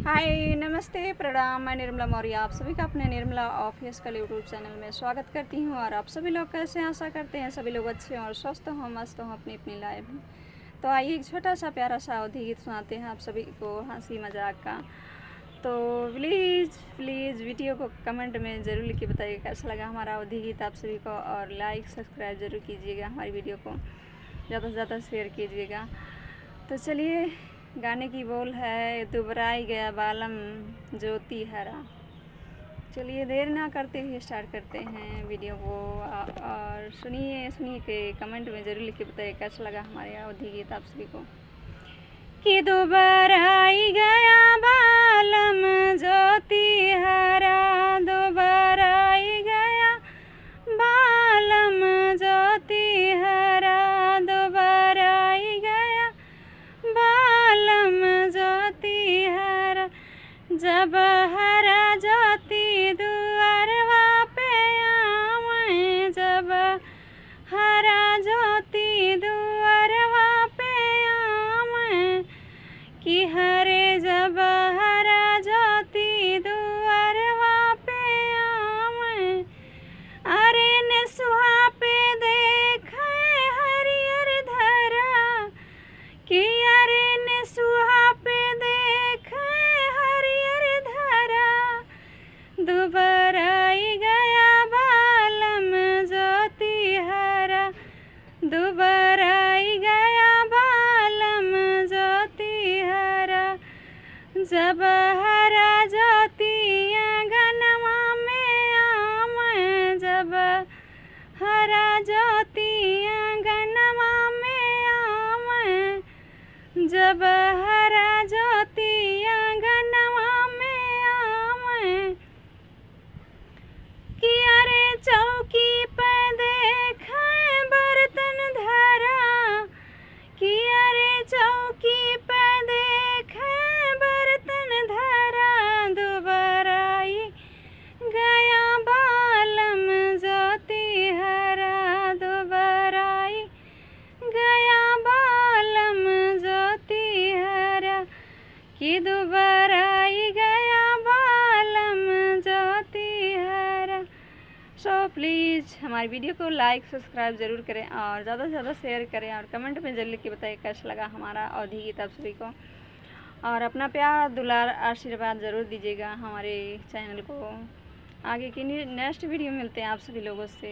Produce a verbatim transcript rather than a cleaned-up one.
हाय, नमस्ते, प्रणाम, मैं निर्मला मौर्य, आप सभी का अपने निर्मला ऑफिशियल यूट्यूब चैनल में स्वागत करती हूँ। और आप सभी लोग कैसे हैं? आशा करते हैं सभी लोग अच्छे हों और स्वस्थ हों, मस्त हों अपनी अपनी लाइफ में। तो आइए, एक छोटा सा प्यारा सा अवधी गीत सुनाते हैं आप सभी को, हंसी मजाक का। तो प्लीज प्लीज वीडियो को कमेंट में ज़रूर लिख के बताइए कैसा लगा हमारा अवधी गीत आप सभी को, और लाइक सब्सक्राइब ज़रूर कीजिएगा हमारी वीडियो को, ज़्यादा से ज़्यादा शेयर कीजिएगा। तो चलिए, गाने की बोल है दुबराई गया बालम ज्योति हरा। चलिए, देर ना करते हुए स्टार्ट करते हैं वीडियो को। आ, और सुनिए, सुनिए के कमेंट में ज़रूर लिख के बताइए कैसा लगा हमारे अवधी गीत आप सभी को। कि दुबराई गया बालम ज्योति हरा, दुबराई गया बालम ज्योति हरा, दुबराई गया बालम ज्योति हरा। जब हरा ज्योति दुअरवा पे आवे, जब हरा ज्योति दुअरवा पे आवे, कि हरे जब हरा ज्योति दुअरवा पे आवे, अरे नेसुहा पे देखे हरियर धरा, कि अरे नेसुहा पे देखे हरियर धरा। दुबराई गया बालम ज्योति हरा, दुबराई गया बालम ज्योति हरा। जब हरा ज्योति आंगनवा में आवे, जब हरा ज्योति आंगनवा में आवे, जब हरा ज्योति आंगनवा में आवे, कि अरे चौकी पे देखे बर्तन धरा, कि अरे चौकी पे देखे बर्तन धरा। दुबराई गया बालम ज्योति हरा, दुबराई गया बालम ज्योति हरा, कि दुबराई गया बालम ज्योति हरा। सो प्लीज हमारी वीडियो को लाइक सब्सक्राइब ज़रूर करें और ज़्यादा से ज़्यादा शेयर करें और कमेंट में जरूर लिख के बताइए कैसा लगा हमारा अवधी गीत आप सभी को। और अपना प्यार दुलार आशीर्वाद ज़रूर दीजिएगा हमारे चैनल को। आगे की ने-, नेक्स्ट वीडियो मिलते हैं आप सभी लोगों से।